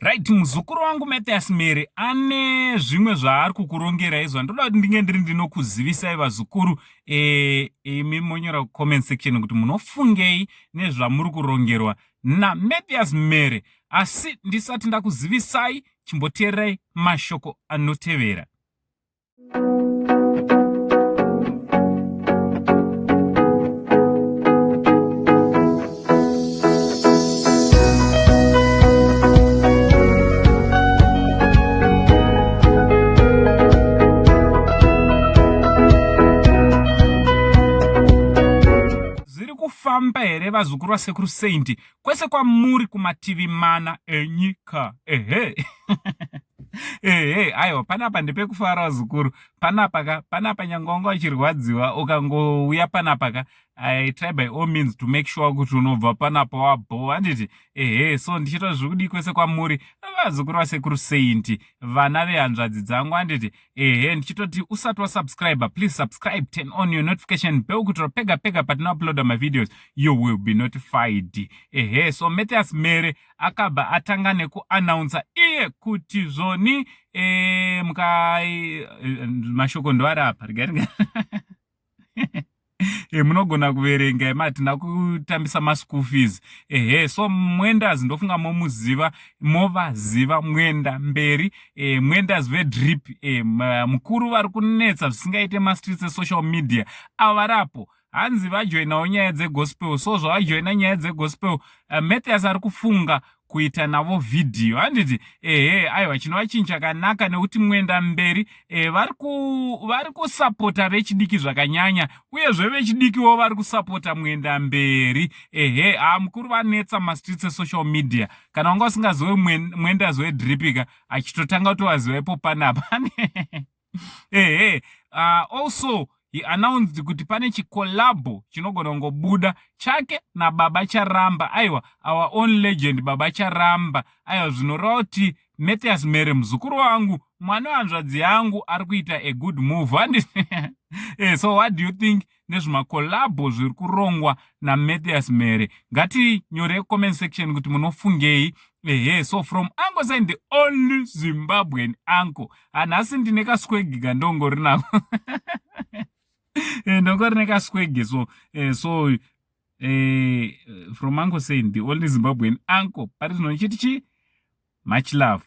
Right, muzukuru wangu Mathias Mary ane zvimwe zvaari kukurongera izvo ndoda kuti ndinge ndiri ndinokuzivisai vazukuru. Imi monyora kucomment section kuti munofungei nezvamuri kurongerwa naMathias Mary. Asi ndisati ndakuzivisai, chimboteererai mashoko anotevera. Zviri kufamba here vazukuru vasekuru Saint kwese kwamuri kumativi mana enyika? Ehe. Ehe, aiwa, panapa ndepekufara vazukuru. Panapa ka, panapa nyange wanga uchirwadziwa ukangouya panapa ka, I try by all means to make sure kuti unobva panapa wabho, handiti? Ehe, so ndichita zviri kudii kwese kwamuri vazukuru vasekuru Saint, vana vehanzvadzi dzangu, handiti? Ehe, ndichitoti usati wasubscribe, please subscribe, turn on your notification bell kuitira pega pega patinouploada mavideos you will be notified. Ehe, so Mathias Mere akabva atanga nekuannouncer iye kuti zvoni muka mashoko ndoari apa regai munogona kuverenga imi, hatina kutambisa maschool fees. Ehe, so Mwendas ndofunga momuziva, movaziva Mwenda Mberi, Mwendas vedrip, mukuru vari kunetsa zvisingaite mastreets esocial media ava variapo. Hanzi vajoinawo nyaya dzegospel, so zvavajoina nyaya dzegospel, Mathias ari kufunga kuita navo vhidhiyo, handiti? Ehe, aiwa, chinova chinhu chakanaka nekuti Mwenda Mberi vari kusapota vechidiki zvakanyanya, uyezve vechidikiwo vari kusapota Mwenda Mberi. Ehe, ha, mukuru vanetsa mastreets esocial media. Kana wanga usingazive Mwendas wedripika, achitotanga kutovaziva ipo panapa. Ehe, also he announced kuti pane chikolabho chinogona kungobuda chake naBaba Charamba. Aiwa, our own legend Baba Charamba. Aiwa, zvinoreva kuti Mathias Mere, muzukuru wangu, mwana wehanzvadzi yangu, ari kuita a good move, handiti? So what do you think nezvimakolabho zviri kurongwa naMathias Mere? Ngatinyore comment section kuti munofungei. Ehe, so from Uncle Saint, the only Zimbabwean uncle, hanhasi ndine kaswegi kandongori nako, ndongori nekaswegi. So from Uncle Saint, the only Zimbabwean uncle, pari zvino ndichiti chi much love.